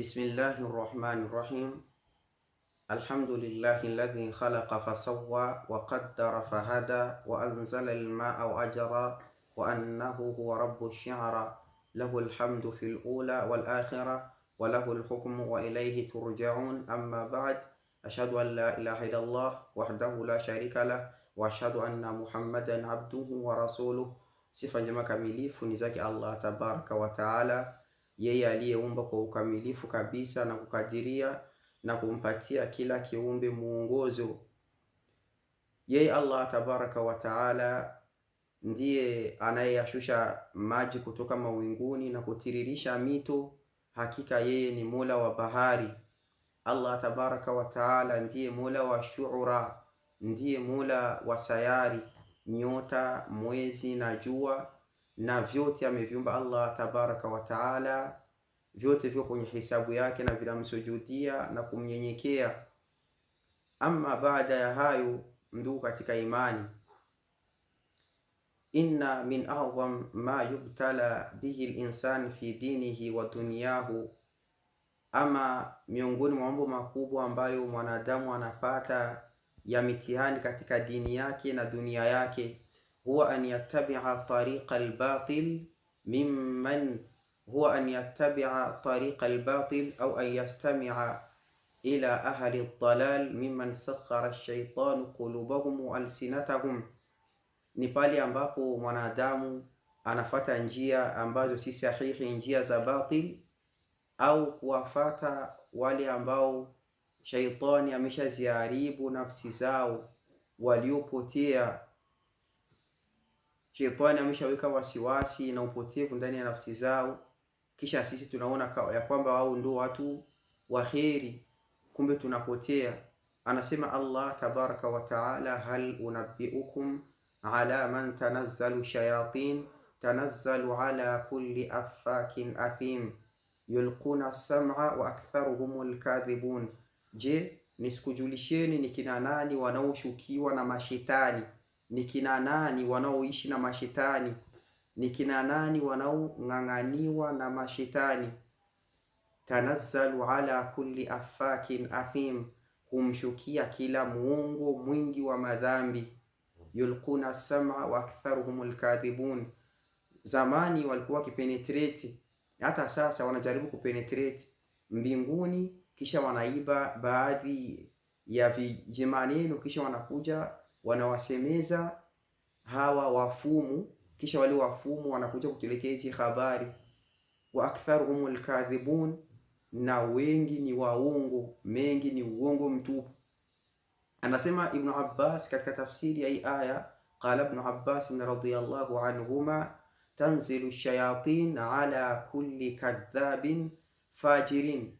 Bismillahi rrahmani rrahim. Alhamdulillahi alladhi khalaqa fasawwa wa qaddara fahada wa anzala almaa wa ajra wa annahu huwa rabbu shi'ra lahu alhamdu fil ula wal akhirah wa lahu alhukmu wa ilayhi turja'un. Amma ba'd, ashhadu an la ilaha illa Allah wahdahu la sharika lah wa ashhadu anna Muhammadan abduhu wa rasuluh. Sifa njema kamilifu ni zake Allah tabaraka wa taala, yeye aliyeumba kwa ukamilifu kabisa na kukadiria na kumpatia kila kiumbe muongozo. Yeye Allah tabaraka wa taala ndiye anayeyashusha maji kutoka mawinguni na kutiririsha mito. Hakika yeye ni mola wa bahari. Allah tabaraka wa taala ndiye mola wa shuura, ndiye mola wa sayari, nyota, mwezi na jua, na vyote ameviumba Allah tabaraka wa taala, vyote viko kwenye hisabu yake na vinamsujudia na kumnyenyekea. Ama baada ya hayo, ndugu katika imani, inna min a'dham ma yubtala bihi linsan fi dinihi wa dunyahu, ama miongoni mwa mambo makubwa ambayo mwanadamu anapata ya mitihani katika dini yake na dunia yake, huwa an yattabia tariqa albatil mimman huwa an yattabia tariqa albatil au an yastamia ila ahli aldalal mimman sakhara alshaytanu qulubahum wa alsinatahum, ni pale ambapo mwanadamu anafata njia ambazo si sahihi, njia za batil, au kuwafata wale ambao shaitani ameshaziharibu nafsi zao, waliopotea. Shaitani ameshaweka wasiwasi na upotevu ndani ya nafsi zao, kisha sisi tunaona ya kwamba wao ndio watu waheri, kumbe tunapotea. Anasema Allah tabaraka wa taala, hal unabbiukum ala man tanazzalu shayatin tanazzalu ala kulli affakin athim yulquna sam'a wa aktharuhum alkadhibun. Je, nisikujulisheni ni kina nani wanaoshukiwa na mashetani? Ni kina nani wanaoishi na mashetani? Ni kina nani wanaong'ang'aniwa na mashetani? Tanazzalu ala kulli affakin athim, humshukia kila muongo mwingi wa madhambi. Yulquna sam'a wa aktharuhum alkadhibun. Zamani walikuwa wakipenetrate, hata sasa wanajaribu kupenetrate mbinguni, kisha wanaiba baadhi ya vijimaneno, kisha wanakuja wanawasemeza hawa wafumu, kisha wale wafumu wanakuja kutuletea hizi habari. Wa aktharuhum alkadhibun, na wengi ni waongo, mengi ni uongo mtupu. Anasema Ibnu Abbas katika tafsiri ya hii aya, qala Ibnu Abbas radhiyallahu anhuma, tanzilu shayatin ala kulli kadhabin fajirin,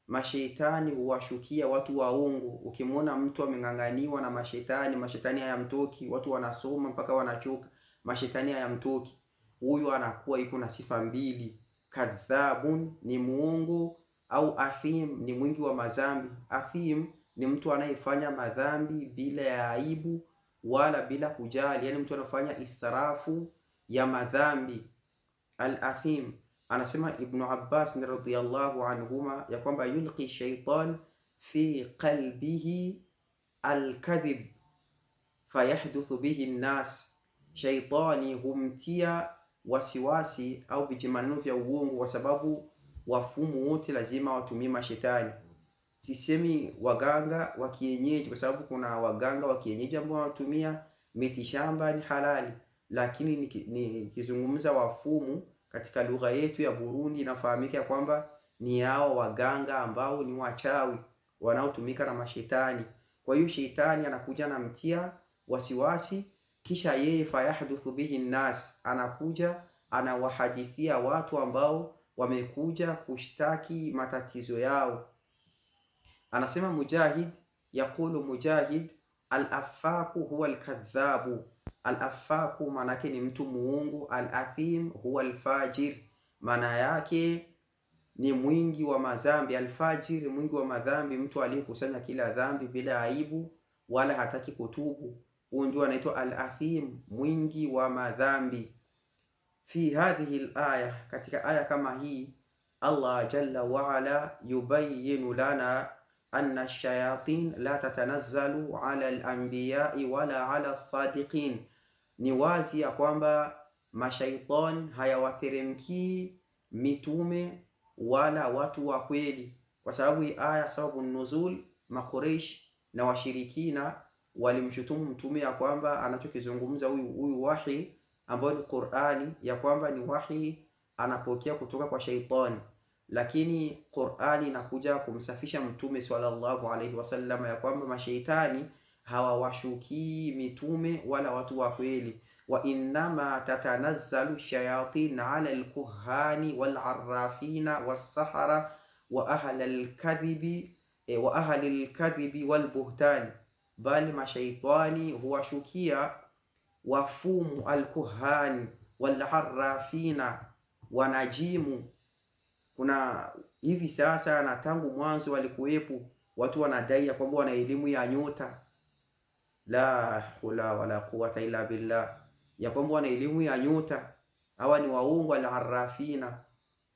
mashaitani huwashukia watu waongo. Ukimwona mtu ameng'ang'aniwa na mashetani, mashetani hayamtoki, watu wanasoma mpaka wanachoka, mashetani hayamtoki, huyu anakuwa iko na sifa mbili: kadhabun ni muongo, au athim ni mwingi wa madhambi. Athim ni mtu anayefanya madhambi bila ya aibu wala bila kujali, yani mtu anafanya israfu ya madhambi. Al-athim, anasema Ibnu Abbas radhiyallahu anhuma ya kwamba yulqi shaitan fi qalbihi alkadhib fayahduthu bihi nnas, shaitani humtia wasiwasi au vijimaneno vya uongo, kwa sababu wafumu wote lazima watumie mashetani. Sisemi waganga wa kienyeji, kwa sababu kuna waganga wa kienyeji ambao wanatumia miti shamba ni halali, lakini nikizungumza wafumu katika lugha yetu ya Burundi inafahamika kwamba ni hao waganga ambao ni wachawi wanaotumika na mashetani. Kwa hiyo shetani anakuja anamtia wasiwasi, kisha yeye fayahduthu bihi nnas, anakuja anawahadithia watu ambao wamekuja kushtaki matatizo yao. Anasema Mujahid, yaqulu Mujahid, al-affaku huwa al-kadhabu. Al-affaku maana yake ni mtu muongo. Al-athim huwa al-fajir, maana yake ni mwingi wa madhambi. Alfajir, mwingi wa madhambi, mtu aliyekusanya kila dhambi bila aibu wala hataki kutubu, huyu ndio anaitwa al-athim, mwingi wa madhambi. Fi hadhihi al-aya, katika aya kama hii Allah jalla waala yubayinu lana anna shayatin la tatanazzalu ala al-anbiyai wala ala sadiqin, ni wazi ya kwamba mashaitan hayawateremkii mitume wala watu wa kweli, kwa sababu hii aya sababu nuzul, Makureish na washirikina walimshutumu mtume ya kwamba anachokizungumza huyu wahi ambayo ni Qur'ani, ya kwamba ni wahi anapokea kutoka kwa shaitani, lakini Qur'ani inakuja kumsafisha mtume sallallahu alaihi wasallam ya kwamba mashaitani hawawashukii mitume wala watu wa kweli. Wa innama tatanazzalu shayatin ala alkuhani walarrafina wassahara wa ahli alkadhibi wa ahli alkadhibi walbuhtani, bali mashaitani huwashukia wafumu alkuhani walarrafina wanajimu. Kuna hivi sasa na tangu mwanzo walikuwepo watu wanadai ya kwamba wana elimu ya nyota, la hula wala quwata illa billah, ya kwamba wana elimu ya nyota. Hawa ni waongo. Alarafina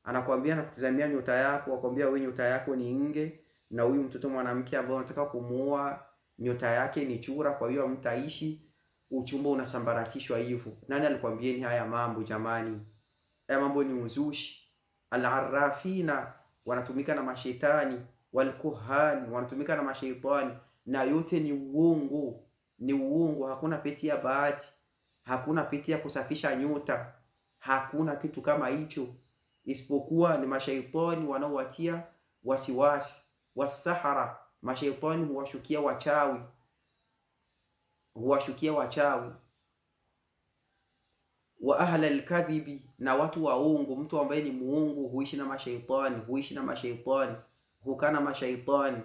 anakuambia na kutazamia nyota yako, akwambia wewe nyota yako ni nge, na huyu mtoto mwanamke ambaye unataka kumuoa nyota yake ni chura, kwa hiyo mtaishi, uchumba unasambaratishwa hivyo. Nani alikwambieni haya mambo jamani? Haya mambo ni uzushi. Alarafina wanatumika na mashetani, walkuhan wanatumika na mashaitani, na yote ni uongo, ni uongo. Hakuna peti ya bahati, hakuna peti ya kusafisha nyota, hakuna kitu kama hicho, isipokuwa ni mashaitani wanaowatia wasiwasi. Wasahara, mashaitani huwashukia wachawi, huwashukia wachawi. Wa ahla alkadhibi, na watu waongo. Mtu ambaye ni muongo huishi na mashaitani, huishi na mashaitani, hukana mashaitani.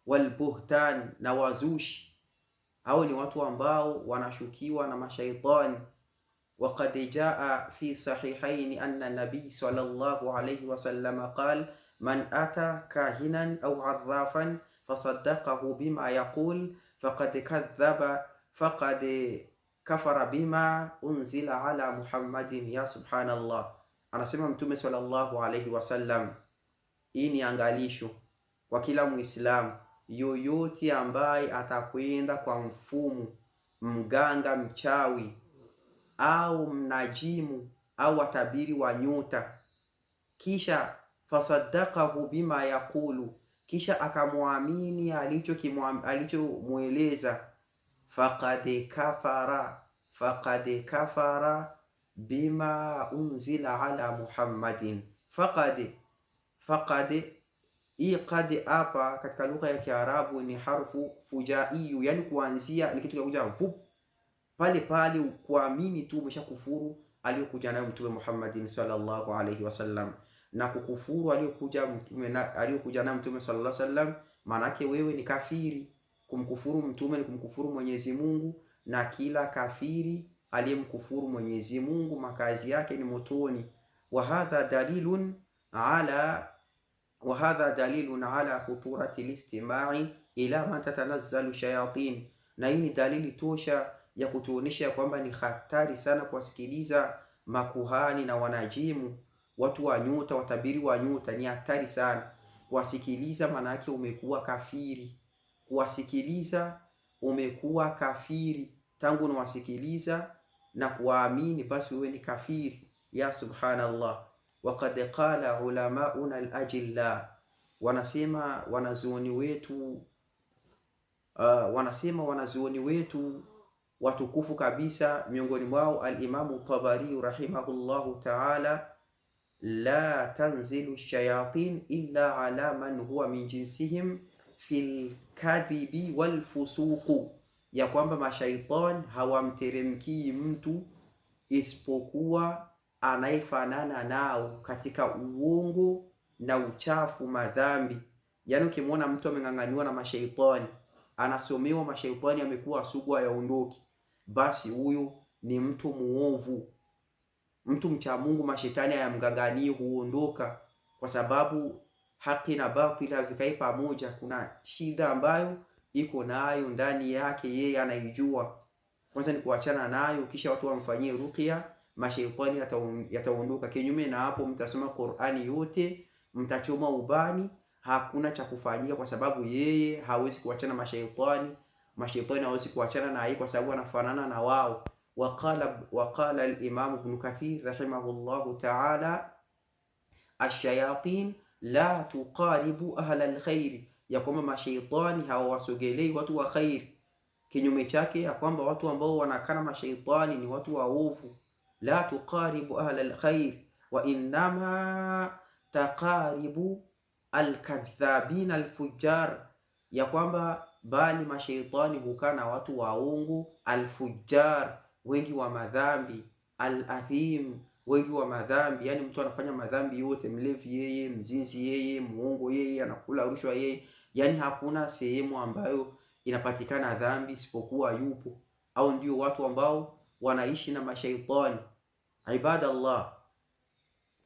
Walbuhtan, na wazushi, hao ni watu ambao wanashukiwa na mashaitani. Waqad jaa fi sahihaini anna nabiy sallallahu alayhi wasallam qal man ata kahinan au arrafan fasaddaqahu bima yaqul faqad kadhaba faqad kafara bima unzila ala Muhammadin. Ya subhanallah, anasema Mtume sallallahu alayhi wasallam, hii ni angalisho kwa kila Muislamu yoyote ambaye atakwenda kwa mfumu, mganga, mchawi au mnajimu au watabiri wa nyota, kisha fasaddaqahu bima yaqulu, kisha akamwamini alichomweleza, faqad kafara faqad kafara bima unzila ala Muhammadin. Faqad faqad, hii qad hapa katika lugha ya Kiarabu ni harfu fujaiyu, yani kuanzia ni kitu kinakuja vup pale pale, kuamini tu umeshakufuru aliyokuja nayo Mtume Muhammadin sallallahu alayhi wasallam, na kukufuru aliyokuja nayo Mtume sallallahu alayhi wasallam, maanake wewe ni kafiri. Kumkufuru mtume ni kumkufuru Mwenyezi Mungu, na kila kafiri aliyemkufuru Mwenyezi Mungu makazi yake ni motoni. Wa hadha dalilun ala wa hadha dalilun ala khuturati listimai ila man tatanazzalu shayatin, na hii ni dalili tosha ya kutuonyesha kwamba ni hatari sana kuwasikiliza makuhani na wanajimu, watu wa nyota, watabiri wa nyota. Ni hatari sana kuwasikiliza, maana yake umekuwa kafiri. Kuwasikiliza umekuwa kafiri, tangu unawasikiliza na kuwaamini, basi wewe ni kafiri. Ya subhanallah. Waqad qala ulamauna alajilla, wanasema wanazuoni wetu, wanasema wanazuoni wetu watukufu kabisa, miongoni mwao Alimamu Tabari rahimahullahu taala, la tanzilu shayatin illa ala man huwa min jinsihim fil kadhibi wal fusuqu, ya kwamba mashaitan hawamteremkii mtu isipokuwa anayefanana nao katika uongo na uchafu, madhambi. Yaani ukimwona mtu ameng'ang'aniwa na mashaitani, anasomewa mashaitani, amekuwa sugu, hayaondoki, basi huyu ni mtu muovu. Mtu mcha Mungu mashetani hayamganganii, huondoka, kwa sababu haki na batili havikai pamoja. Kuna shida ambayo iko nayo ndani yake, yeye anaijua. Kwanza ni kuachana nayo, kisha watu wamfanyie ruqya, mashaitani yataondoka. Kinyume na hapo, mtasoma Qur'ani yote Mtachoma ubani, hakuna cha kufanyika, kwa sababu yeye hawezi kuachana mashaitani, mashaitani hawezi kuachana na yeye kwa sababu anafanana na wao. Waqala al-Imam Ibn Kathir rahimahullahu ta'ala, ashayatin la tuqaribu ahla alkhairi, ya kwamba mashaitani hawawasogelei watu wa khairi. Kinyume chake ya kwamba watu ambao wanakana mashaitani ni watu waovu. La tuqaribu ahla alkhair wa innama taqaribu alkadhabina alfujjar, ya kwamba bali mashaitani hukaa na watu waongo, alfujjar, wengi wa madhambi, alathim, wengi wa madhambi. Yani mtu anafanya madhambi yote, mlevi yeye, mzinzi yeye, muongo yeye, anakula rushwa yeye, yani hakuna sehemu ambayo inapatikana dhambi isipokuwa yupo, au ndio watu ambao wanaishi na mashaitani. Ibadallah,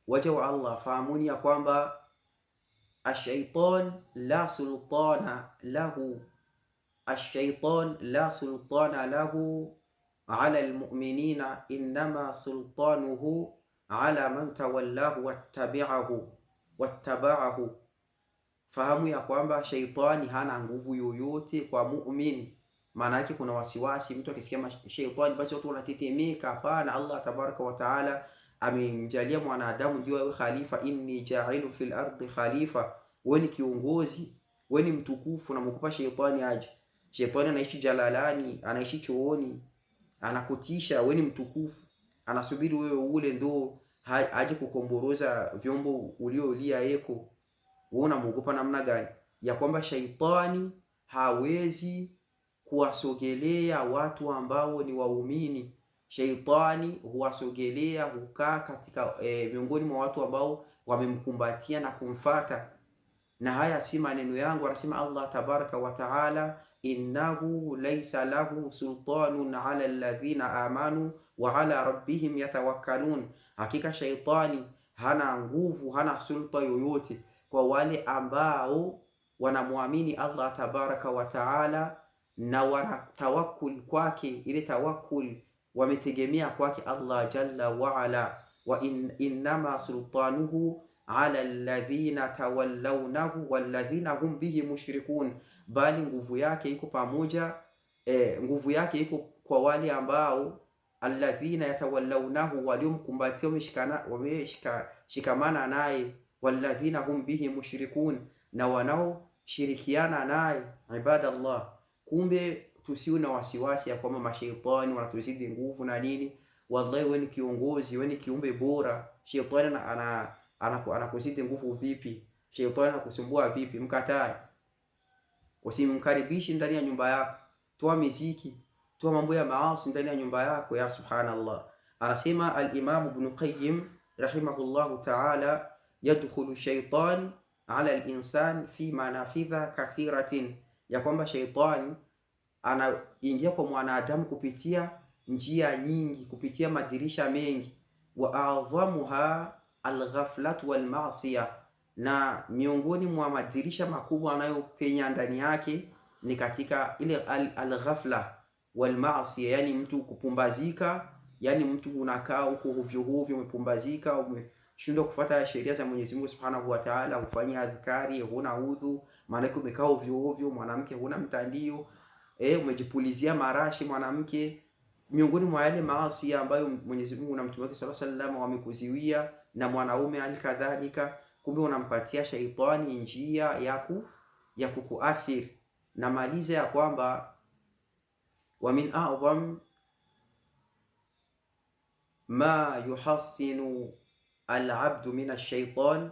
waja wa Allah, fahamuni ya kwamba ashaitan la sultana lahu, ashaitan la sultana lahu ala almu'minina innama sultanuhu ala man tawallahu wattaba'ahu. Fahamu ya kwamba shaitani hana nguvu yoyote kwa muumini. Maana yake kuna wasiwasi, mtu akisikia shaitani basi watu wanatetemeka. Hapana, Allah tabaraka wa taala amemjalia mwanadamu ndio awe khalifa, inni ja'ilun fil ardi khalifa. Wewe ni kiongozi, wewe ni mtukufu, namkupa shaitani aje. Shaitani anaishi jalalani, anaishi chooni, anakutisha. Wewe ni mtukufu, anasubiri wewe ule ndo aje kukomboroza vyombo uliolia eko. Wewe unamuogopa namna gani? Ya kwamba shaitani hawezi kuwasogelea watu ambao ni waumini. Shaitani huwasogelea, hukaa katika miongoni mwa watu ambao wamemkumbatia na kumfata. Na haya si maneno yangu, anasema Allah tabaraka wa taala, innahu laysa lahu sultanun ala alladhina amanu wa ala rabbihim yatawakkalun, hakika shaitani hana nguvu, hana sulta yoyote kwa wale ambao wanamwamini Allah tabaraka wa taala na wana tawakkul kwake, ile tawakkul wametegemea kwake Allah jalla waala. Wa innama sultanuhu ala alladhina tawallawnahu walladhina hum bihi mushrikun, bali nguvu yake iko pamoja nguvu yake iko kwa wale ambao alladhina yatawallawnahu, waliomkumbatia wameshikamana naye, walladhina hum bihi mushrikun, na wanaoshirikiana naye. Ibadallah, kumbe tusiwe na wasiwasi ya kwamba mashaitani wanatuzidi nguvu na nini. Wallahi, wewe ni kiongozi, wewe ni kiumbe bora. Shetani anakuzidi nguvu vipi? Shetani anakusumbua vipi? Mkatae, usimkaribishi ndani ya nyumba yako. Toa miziki, toa mambo ya maasi ndani ya nyumba yako. Ya subhanallah, anasema al-Imam Ibn Qayyim rahimahullahu ta'ala, yadkhulu shaytan ala al-insan fi manafidha kathiratin, ya kwamba shaitani anaingia kwa mwanadamu kupitia njia nyingi, kupitia madirisha mengi. Wa a'dhamuha alghaflatu walmasiya, na miongoni mwa madirisha makubwa anayopenya ndani yake ni katika ile alghafla walmasiya, yani mtu kupumbazika, yani mtu unakaa huko hovyo hovyo, umepumbazika, umeshindwa kufuata sheria za Mwenyezi Mungu Subhanahu wa Ta'ala, hufanyia adhkari, huna udhu, maana umekaa hovyo hovyo, mwanamke huna mtandio, umejipulizia marashi mwanamke. Miongoni mwa yale maasi ambayo Mwenyezi Mungu na Mtume wake sallallahu alaihi wasallam wamekuziwia, na mwanaume alikadhalika. Kumbe unampatia shaitani njia ya kukuathiri. Na maliza ya kwamba wa min a'dham ma yuhassinu alabdu min ash-shaytan,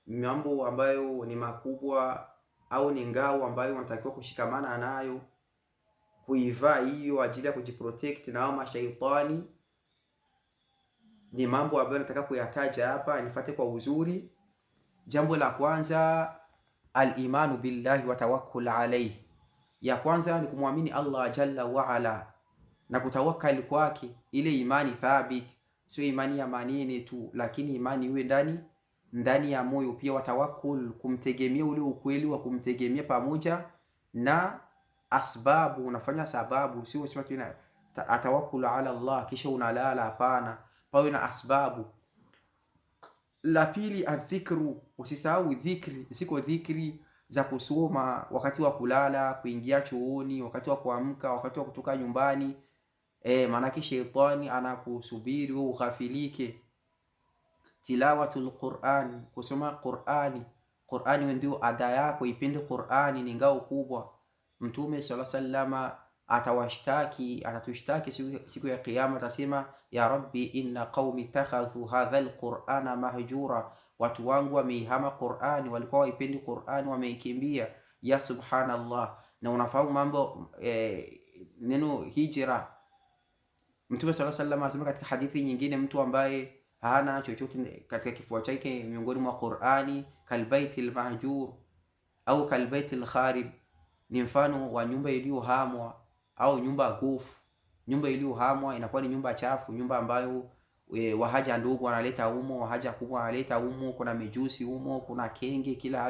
mambo ambayo ni makubwa au ni ngao ambayo unatakiwa kushikamana nayo kuivaa hiyo ajili ya kujiprotect na hao mashaitani, ni mambo ambayo nataka kuyataja hapa, nifate kwa uzuri. Jambo la kwanza, al-imanu billahi wa tawakkul alayhi. Ya kwanza ni kumwamini Allah jalla wa ala na kutawakkali kwake, ile imani thabit, sio imani ya manini tu, lakini imani iwe ndani ya moyo pia. Watawakkul, kumtegemea ule ukweli wa kumtegemea pamoja na asbabu, unafanya sababu, sio unasema tu atawakkulu ala Allah kisha unalala. Hapana, pawe na asbabu. La pili, adhikru, usisahau dhikri. Ziko dhikri za kusoma wakati wa kulala, kuingia chooni, wakati wa kuamka, wakati wa kutoka nyumbani. Maanake sheitani anakusubiri wewe ughafilike. Tilawatul Qur'an, kusoma Qur'ani. Qur'ani ndio ada yako, ipende Qur'ani, ni ngao kubwa. Mtume sallallahu alaihi wasallama atawashtaki, atatushtaki siku ya Kiyama, atasema ya Rabbi, inna qaumi takhadhu hadha alqur'ana mahjura, watu wangu wameihama Qur'ani, walikuwa waipendi Qur'ani, wameikimbia. Ya subhanallah. Na unafahamu mambo neno hijra. Mtume sallallahu alaihi wasallam anasema katika hadithi nyingine, mtu ambaye hana chochote katika kifua chake miongoni mwa Qur'ani, kalbaiti lmahjur au kalbaiti lkharib, ni mfano wa nyumba iliyohamwa au nyumba gofu. Nyumba iliyohamwa inakuwa ni nyumba chafu, nyumba ambayo wahaja ndogo wanaleta humo, wahaja kubwa wanaleta humo, kuna mijusi humo, kuna kenge, kila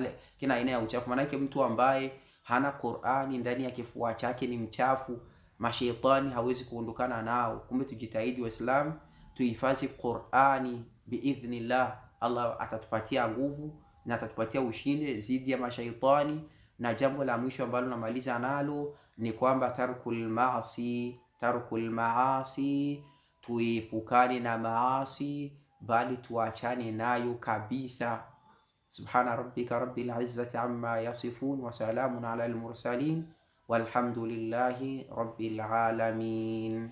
aina ya uchafu. Maanake mtu ambaye hana Qur'ani ndani ya kifua chake ni mchafu, mashaitani hawezi kuondokana nao. Kumbe tujitahidi Waislamu, tuhifadhi Qur'ani biidhnillah, Allah atatupatia nguvu na atatupatia ushindi dhidi ya mashaitani. Na jambo la mwisho ambalo namaliza nalo ni kwamba tarkul maasi, tarkul maasi, tuepukane na maasi, bali tuachane nayo kabisa. Subhana rabbika rabbil izzati amma yasifun wa salamun ala al mursalin walhamdulillahi rabbil alamin.